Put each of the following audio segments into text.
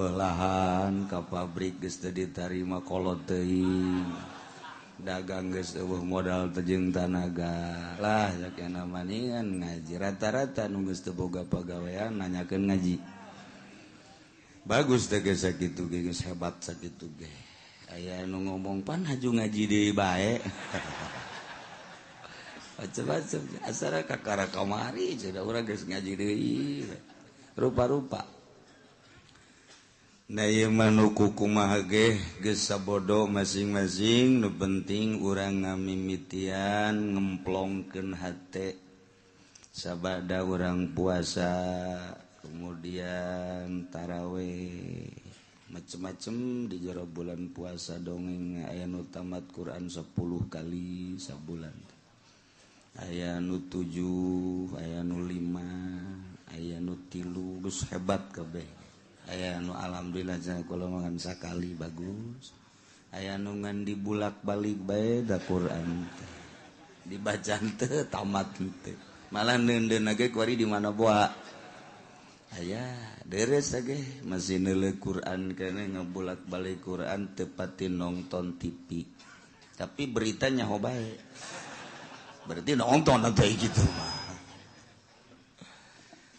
Lahan ka pabrik geus teu ditarima kolot teuing, dagang geus eueuh modal teh jeung tanaga lah. Sakena maningan ngaji. Rata-rata nu geus teu boga pagawean nanyakeun ngaji. Bagus teh geus sakitu ge, geus hebat sakitu ge. Aya nu ngomong, "Pan haju ngaji deui bae." Macem-macem asara kakara kamari cenah, urang geus ngaji deui rupa-rupa. Nah, ieu mah nu kumaha ge geus sabodo masing-masing. Nu penting urang ngamimitian ngemplongkeun hate sabada urang puasa, kemudian taraweh, macem-macem di jero bulan puasa. Dongeng aya nu tamat Quran 10 kali sabulan, aya nu 7, aya nu 5, aya nu 3, geus hebat kabeh. Aya nu alhamdulillah cenah, kula mah ngan sakali bagus. Aya nu ngan dibulak-balik bae da Quran teh dibaca teu tamat teu, malah neundeun ge kuari di mana boa aya deres ge masih neuleuh Quran keneh, ngabulak-balik Quran, teu pati nonton TV tapi beritanya ho bae, berarti nonton atau gitu mah.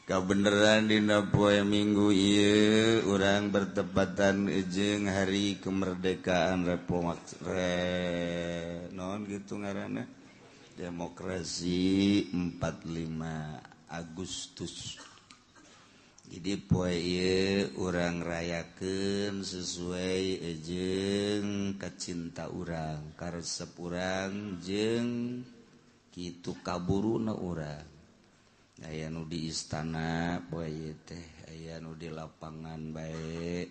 Kabeneran dina poe Minggu ieu urang bertepatan jeung hari kemerdekaan Republik re, non gitu ngaranna, demokrasi 45 Agustus. Jadi poe ieu urang rayakeun sesuai jeung kacinta urang, karesep urang, jeung kitu kaburuna urang. Aya nu di istana poe ieu teh, aya nu di lapangan bae,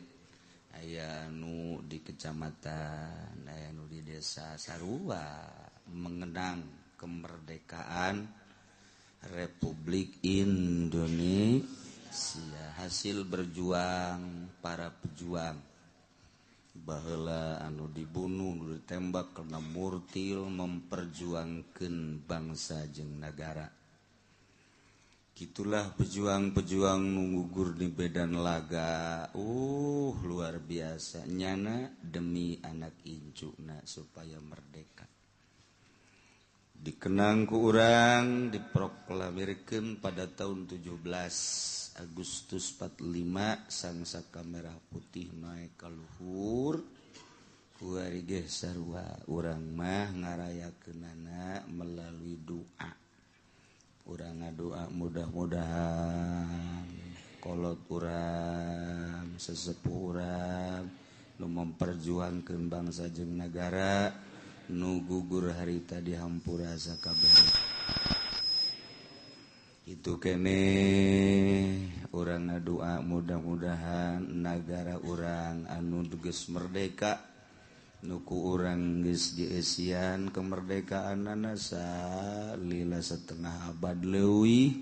aya nu di kecamatan, aya nu di desa, sarua mengenang kemerdekaan Republik Indonesia, hasil berjuang para pejuang baheula anu dibunuh, nu ditembak karena murtil memperjuangkan bangsa jeung negara. Gitulah pejuang-pejuang nu gugur di medan laga. Luar biasa nyana demi anak incuna supaya merdeka. Dikenang ku urang, diproklamirkeun pada tahun 17 Agustus 45, sang saka merah putih naik ka luhur. Kuari ge sarua urang mah ngarayakeunana melalui doa. Urang ngadoa mudah-mudahan kolot urang, sesepuh urang nu memperjuangkeun bangsa jeung negara, nu gugur harita dihampura sakabeh. Itu kene urang ngadoa mudah-mudahan negara urang anu geus merdeka, nu ku urang geus dieusian kemerdekaan salila setengah abad leuwih,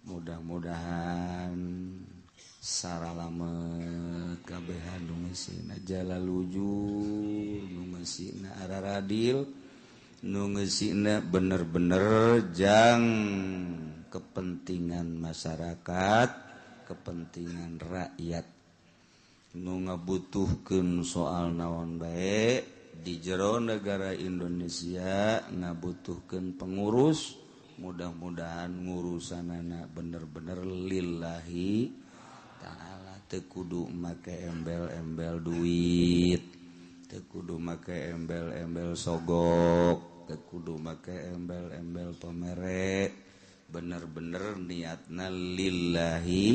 mudah-mudahan saralamet kabehan, nu ngeusina jalalujur, nu ngeusina araradil, nu ngeusina bener-bener jang kepentingan masyarakat, kepentingan rakyat nu ngabutuhkeun soal naon bae di jero negara Indonesia, ngabutuhkeun pengurus, mudah-mudahan ngurusanana bener-bener lillahi ta'ala, teu kudu make embel-embel duit, teu kudu make embel-embel sogok, teu kudu make embel-embel pamere, bener-bener niatna lillahi.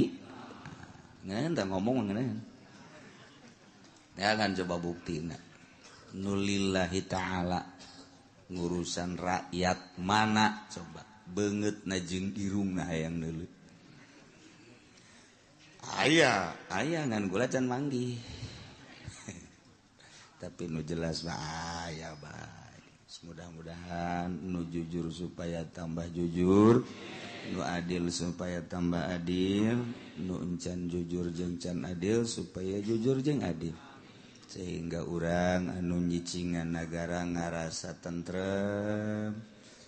Ngeun tah ngomong ngeun ya kan, coba bukti nu lillahi ta'ala ngurusan rakyat mana, coba banget na jeung irungna hayang neuleuh. Aya aya, ngan gula can manggih, tapi nu jelas mah aya bae. Mudah-mudahan nu jujur supaya tambah jujur, nu adil supaya tambah adil, nu encan jujur jeung can adil supaya jujur jeung adil, sehingga urang anu nyicingan nagara ngarasa tentrem,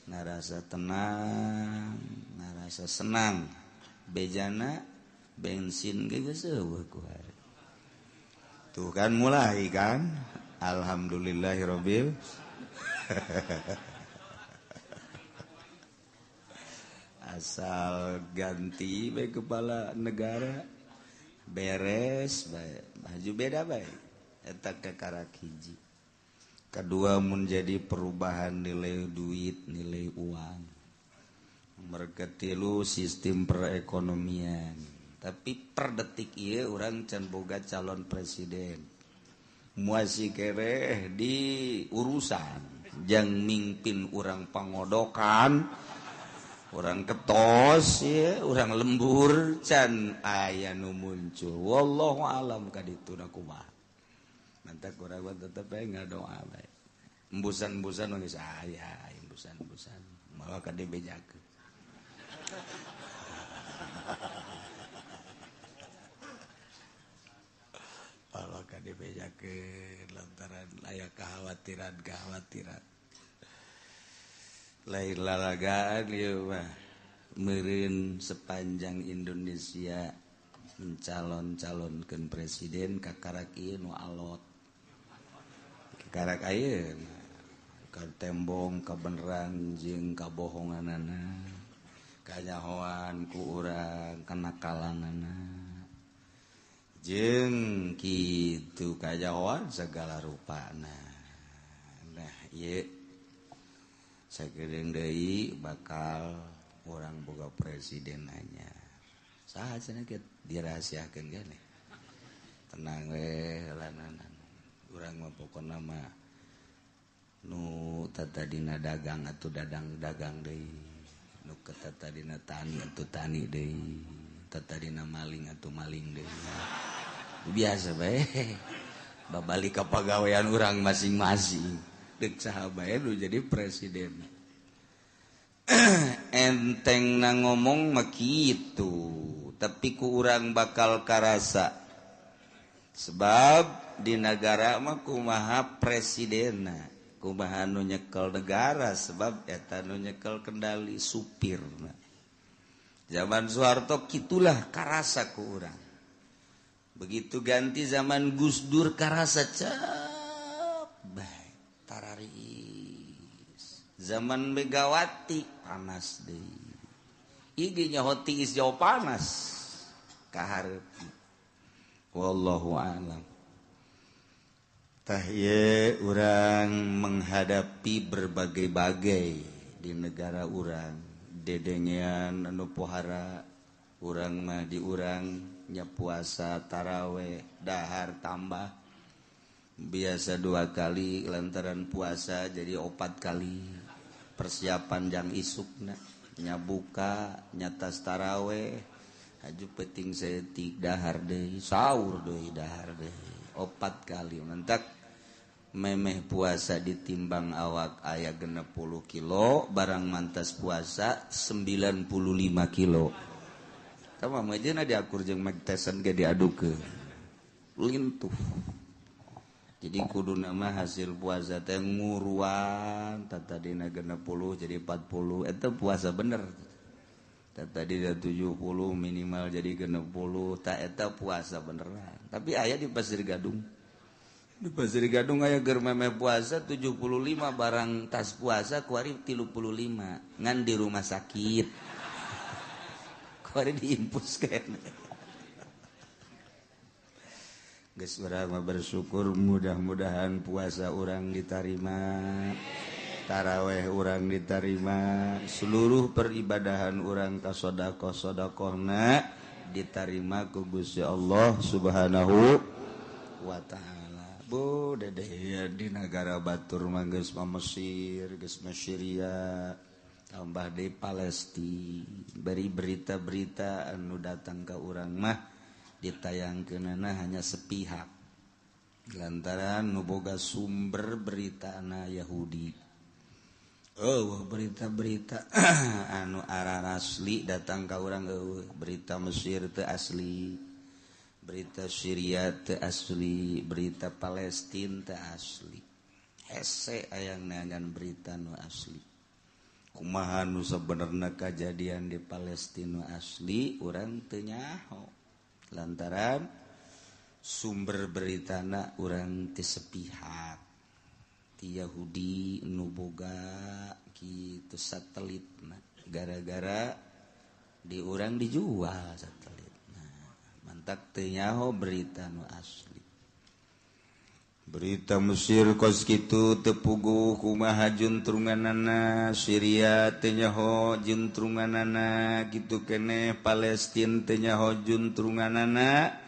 ngarasa tenang, ngarasa senang. Bejana bensin ge geus eueuh ku hari. Tuh kan mulai kan. Alhamdulillahirabbil. Asal ganti bae kepala negara beres bae baju beda bae eta kakarak hiji. Kedua menjadi perubahan nilai duit, nilai uang. Nomor ketilu sistem perekonomian. Tapi per detik ieu urang can boga calon presiden. Muasi kereh di urusan jang mingpin urang pangodokan, orang ketos ya, orang lembur can aya nu muncul. Wallahu alam kaditu na kumaha. Mantak urang tetep bae ngadoa bae. Embusan-embusan geus aya, embusan-embusan mawa ka dibejakeun. Mawa ka dibejakeun lantaran aya kekhawatiran-kekhawatiran. Lain lalagaan ieu mah meureun sepanjang Indonesia mencalon-calonkeun presiden kakarak ieu nu alot. Kakarak ayeuna ka tembong kabeneran jeung kabohonganana, kanyahoan ku urang kenakalanana. Jeung kitu kanyahoan segala rupana. Nah ieu sakedeung deui bakal orang boga presiden anyar. Saha cenah kieu dirahasiakeun keneh. Tenang we lananan. Urang mah pokona mah nu tatadina dagang atuh dagang-dagang deui. Nu tatadina tani atuh tani deui. Tatadina maling atuh maling deui. Biasa bae. Babalik ka pagawean urang masing-masing. Deuk saha bae nu jadi presiden. Enteng na ngomong mah kitu, tapi ku urang bakal karasa. Sebab di negara mah kumaha presidenna, kumaha nu nyekel negara sebab eta nu nyekel kendali supirna. Zaman Soeharto kitulah karasa ku urang. Begitu ganti zaman Gus Dur karasa cep bae tararis. Zaman Megawati panas deui. Ieu nyaho tiis jauh panas kaharep. Wallahu a'lam. Tah ieu urang menghadapi berbagai-bagai di negara urang. Dedengean anu pohara urang mah di urang nya puasa taraweh dahar tambah. Biasa 2 kali lantaran puasa jadi 4 kali. Persiapan jang isukna nya buka nya tas taraweh haju penting setik dahar deui sahur deui dahar deui 4 kali mentak memeh puasa ditimbang awak aya 60 kilo barang mantas puasa 95 kilo. Tah mah mejeuna diakur jeung Mike Tyson ge diadukeun lintuh. Jadi kudu nama hasil puasa teh nguruan tadina 60 jadi 40 eta puasa bener. Tadina 70 minimal jadi 60 ta eta puasa beneran. Tapi aya di Pasir Gadung. Di Pasir Gadung aya keur memeh puasa 75 barang tas puasa kuari 35 ngan di rumah sakit. Kuari diimpuskeun. Geus urang mah bersyukur mudah-mudahan puasa urang diterima, taraweh urang diterima, seluruh peribadahan urang ka sedekah-sedekahna diterima ku Gusti Allah Subhanahu wa taala. Bu dedeh di nagara batur mah geus mah Mesir, geus mah Syria, tambah deui Palestina. Bari berita-berita anu datang ka urang mah ditayangkeunana hanya sepihak lantaran nu boga sumber beritana Yahudi. Oh, berita-berita anu arasli datang ka urang eueuh, berita Mesir teu asli, berita Syria teu asli, berita Palestina teu asli. Hese aya neangan berita nu asli. Kumaha nu sabenerna kajadian di Palestina nu asli urang teu nyaho. Lantaran Sumber beritana urang ti sepihak ti Yahudi nu boga kitu satelit na, gara-gara di urang dijual satelit. Nah, mantak teu nyaho berita nu asli. Berita Mesir kos kitu teu puguh kumaha juntrunganana, Syria teu nyaho juntrunganana, kitu keneh Palestina teu nyaho juntrunganana.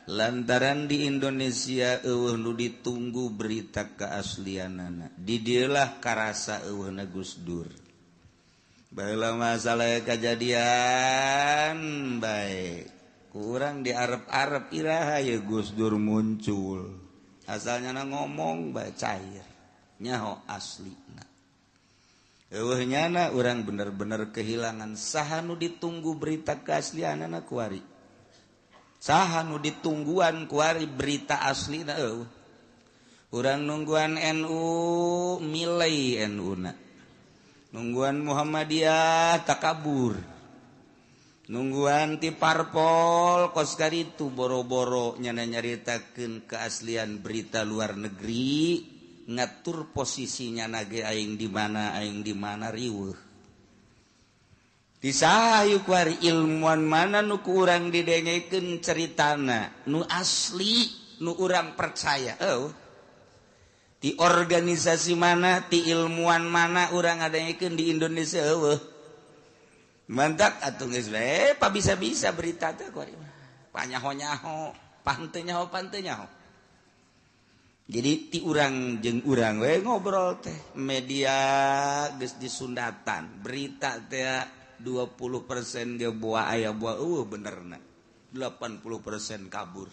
Lantaran di Indonesia eueuh nu ditunggu berita keaslianana. Di dieulah karasa eueuhna Gus Dur. Baheula masalah kejadian bae. Kurang di Arab-Arab iraha ya Gus Dur muncul. Asalnya na ngomong bae cair. Nyaho aslina. Eueuh nyana urang bener-bener kehilangan saha nu ditunggu berita keaslianana kuari. Saha nu ditungguan kuari berita asli na eueuh. Urang nungguan NU milai NU na. Nungguan Muhammadiyah takabur. Nungguan ti parpol kos karitu boro-boro nyana nyaritakeun keaslian berita luar negeri, ngatur posisinya nage aing di mana riweuh. Disahayu kuari ilmuwan mana nu ku urang didengekeun ceritana nu asli nu urang percaya eueuh. Ti organisasi mana, ti ilmuwan mana urang ngadengekeun di Indonesia eueuh. Mantak atuh geus we pa bisa-bisa berita teh kuari mah. Panyaho-nyaho, panteu nyaho panteu nyaho. Jadi ti urang jeung urang we ngobrol teh media geus disundatan, berita teh 20% dia buah aya buah eueuh benerna. 80% kabur.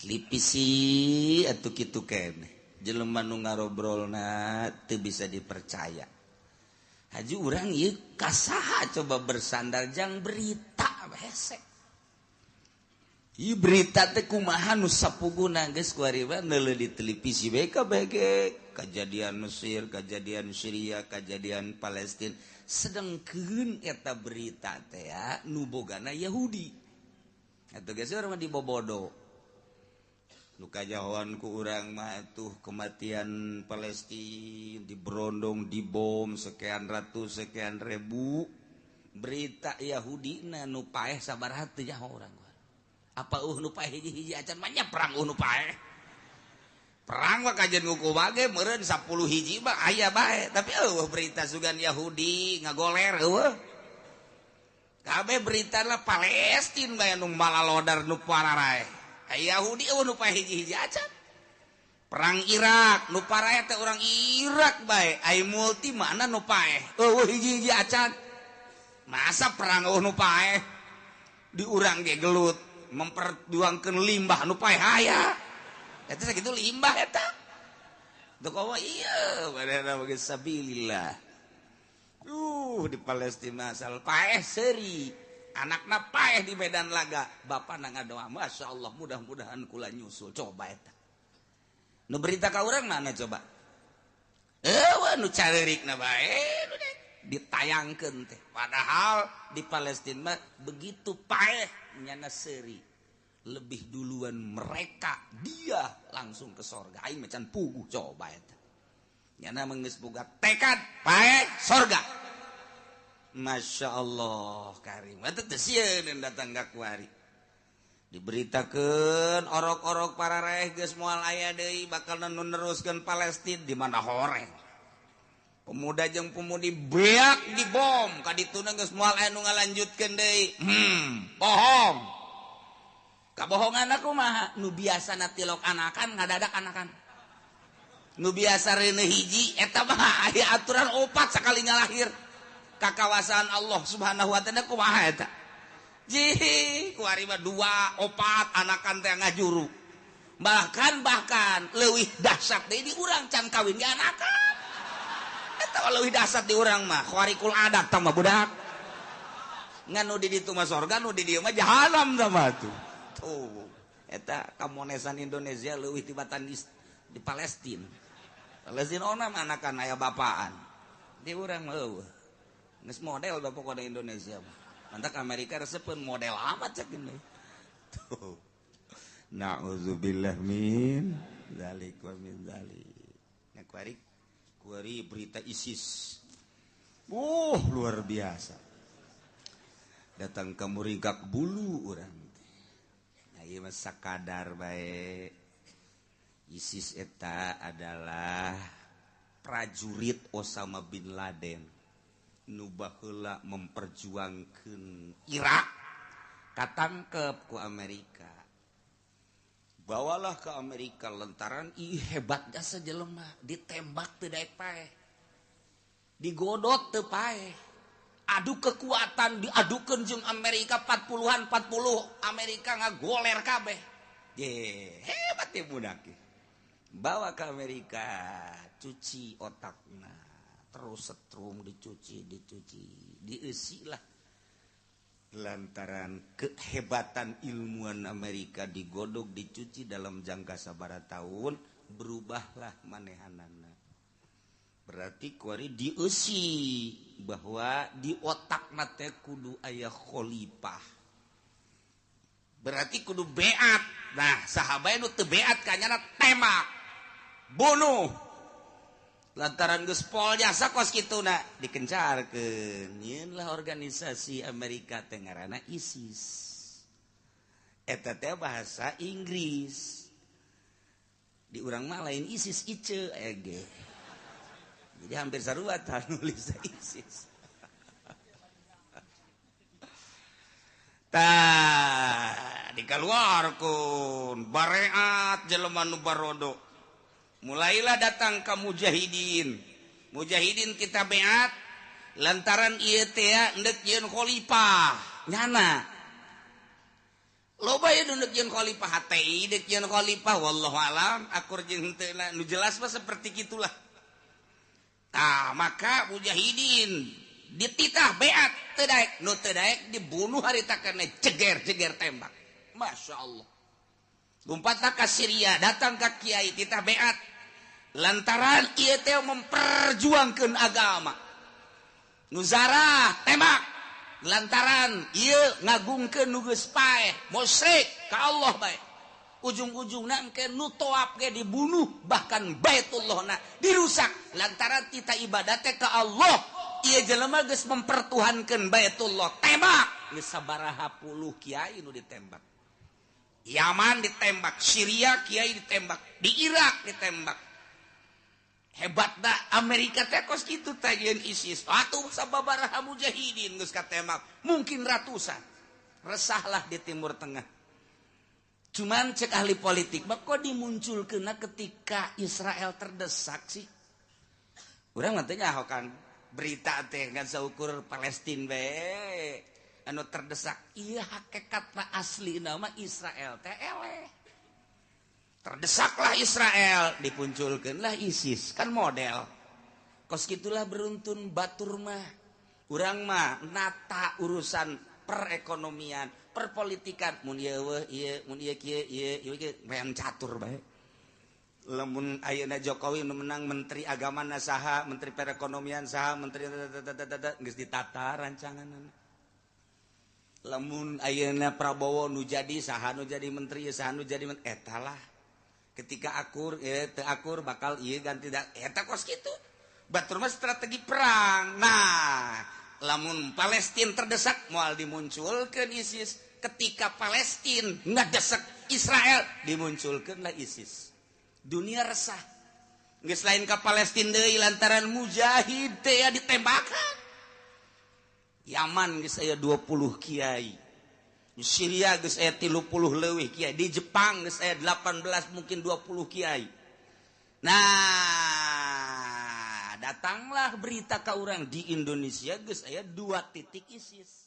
Televisi atuh kitu keneh. Jelema nu ngarobrolna teu bisa dipercaya. Haji urang ieu kasaha coba bersandar jang berita hese. Ieu berita teh kumaha nu sapuguna geus kuari mah neuleuh di televisi we kabeh ge kejadian Mesir, kejadian Syria, kejadian Palestina. Sedengkeun eta berita teh ya nu bogana Yahudi. Atuh geus urang mah dibobodo. Nu kajahoan ku urang mah atuh kematian Palestina diberondong, dibom sekian ratus sekian ribu. Berita Yahudi na nu paeh sabaraha teu nyaho urang. Apa nu paeh hiji-hiji acan mah nya perang nu paeh. Perang mah kajian nguku bage meureun 10 hiji mah aya bae, tapi eueuh berita sugan Yahudi ngagoler eueuh. Kabeh berita lah Palestina bae nu malalodar nu pararae. Yahudi eueuh nu paeh hiji-hiji acan. Perang Irak nu parae teh urang Irak bae, ai multi mana nu paeh eueuh hiji-hiji acan. Masa perang eueuh nu paeh di urang ge gelut memperjuangkeun limbah nu paeh aya. Eta sakitu limbah eta. Teu komo ieu badana bagi sabilillah. Di Palestina asal paeh seuri. Anakna paeh di medan laga, bapana ngadoa, Masya Allah mudah-mudahan kula nyusul. Coba eta. Nu berita ka urang mana coba? Eueuh nu careurikna bae nu ditayangkeun teh. Padahal di Palestina mah begitu paeh nyana seuri. Lebih duluan mereka, dia langsung ke sorga. Aing macan puguh coba eta. Nyana geus boga tekad paeh sorga. Masya Allah karim. Eta teu sieun datang ka kuari. Diberitakeun orok-orok para raeh geus moal aya deui bakal nu neruskeun Palestina di mana horeng. Pemuda jeung pemudi beak dibom ka dituna geus moal aya nu ngalanjutkeun deui. Bohong. Kabohongan aku mah nu biasa tilok anakan ngadadak anakan. Nu biasa reuneuh hiji eta mah aya aturan opat sakali ngalahir. Kakawasaan Allah Subhanahu wa taala kumaha eta? Jih, kuari mah 2 4 anakan teh ngajuru. Bahkan leuwih dahsyat deui di urang can kawin ge anakan. Eta leuwih dahsyat di urang mah, khawarikul adat tah mah budak. Ngan nu di ditu mah sorga, nu di dieu mah jahanam tah mah tuh. Tuh, eta kamonesan Indonesia leuwih tibatan di Palestina. Palestina onam anakan aya bapaan. Di urang mah eueuh. Geus model da pokona Indonesia mah. Mantak Amerika resepeun model amat cek gini. Tuh. Na'udzubillah min dzalik wa min dzalik. Nah, kuari berita ISIS. Luar biasa. Datang ke muringkak bulu urang teh. Nah, ieu mah sakadar bae. ISIS eta adalah prajurit Osama bin Laden nu baheula memperjuangkeun Irak, katangkep ku Amerika. Bawalah ke Amerika lantaran ih hebat jasa jelema, ditembak teu daek paeh, digodot teu paeh, adu kekuatan diadukeun jeung Amerika 40-an 40 Amerika ngagoler kabeh. Ye, hebat ya budak. Bawa ke Amerika, cuci otakna, terus setrum dicuci, dieusi lah. Lantaran kehebatan ilmuwan Amerika digodok, dicuci dalam jangka sabaraha tahun, berubahlah manehanana. Berarti kuari dieusi bahwa di otakna teh kudu aya khalifah. Berarti kudu beat. Nah, sahabat nu teu beat kanyana tembak, bunuh. Lantaran geus pol jasa kos kituna dikencarkeun. Nyeun lah organisasi Amerika teh ngaranna ISIS. Eta teh bahasa Inggris. Di urang mah lain ISIS ice ege. Jadi hampir sarua tah nulis ISIS. Tah dikaluarkeun bareat jelema nu barodo. Mulailah datang ke mujahidin. Mujahidin kita beat lantaran ieu teh endek yeun khalifah. Nyana. Loba ieu nu endek yeun khalifah HTI, endek yeun khalifah wallahu alam akur jeung henteu nu jelas mah seperti kitulah. Tah maka mujahidin dititah beat teu daek, nu teu daek dibunuh harita kana jeger-jeger tembak. Masya Allah. Lompatlah ka Syria, datang ka kiai titah beat. Lantaran ieu teh memperjuangkeun agama. Nu zarah tembak. Lantaran ieu ngagungkeun nu geus paeh, musyrik ka Allah bae. Ujung-ujungna engke nu toap ge dibunuh, bahkan Baitullahna dirusak lantaran tita ibadah teh ka Allah. Ieu jelema geus mempertuhankeun Baitullah, tembak. Geus sabaraha puluh kiai nu ditembak. Yaman ditembak, Syria kiai ditembak, di Irak ditembak. Hebat dah Amerika teh kos kitu teh jeung ISIS. Atuh sababaraha mujahidin geus katembak, mungkin ratusan. Resahlah di Timur Tengah. Cuman cek ahli politik, mah kok dimunculkeunna ketika Israel terdesak sih? Urang mah teh nyaho kan berita teh ngan saukur Palestina bae anu terdesak. Iya hakikatna asli nama Israel teh eleh. Terdesaklah Israel, dipunculkeunlah ISIS, kan model. Kos kitulah beruntun batur mah. Urang mah nata urusan perekonomian, perpolitikan, mun ieu weuh ieu, mun ieu kieu ieu, ieu kieu, main catur bae. Lamun ayeuna Jokowi nu menang menteri agama na saha, menteri perekonomian saha, menteri geus ditata rancanganna. Lamun ayeuna Prabowo nu jadi saha nu jadi menteri, saha nu jadi menteri, eta lah. Ketika akur teu akur bakal ieu ganti eta kos kitu. Batur mah strategi perang. Nah, lamun Palestina terdesak moal dimunculkeun ISIS. Ketika Palestina ngadesak Israel dimunculkeunlah ISIS. Dunia resah. Geus lain ka Palestina deui lantaran mujahid teh ditembakan. Yaman geus aya 20 kiai. Di Syria geus aya 30 leuwih kiai, di Jepang geus aya 18 mungkin 20 kiai. Nah, datanglah berita ka urang di Indonesia geus aya 2 titik ISIS.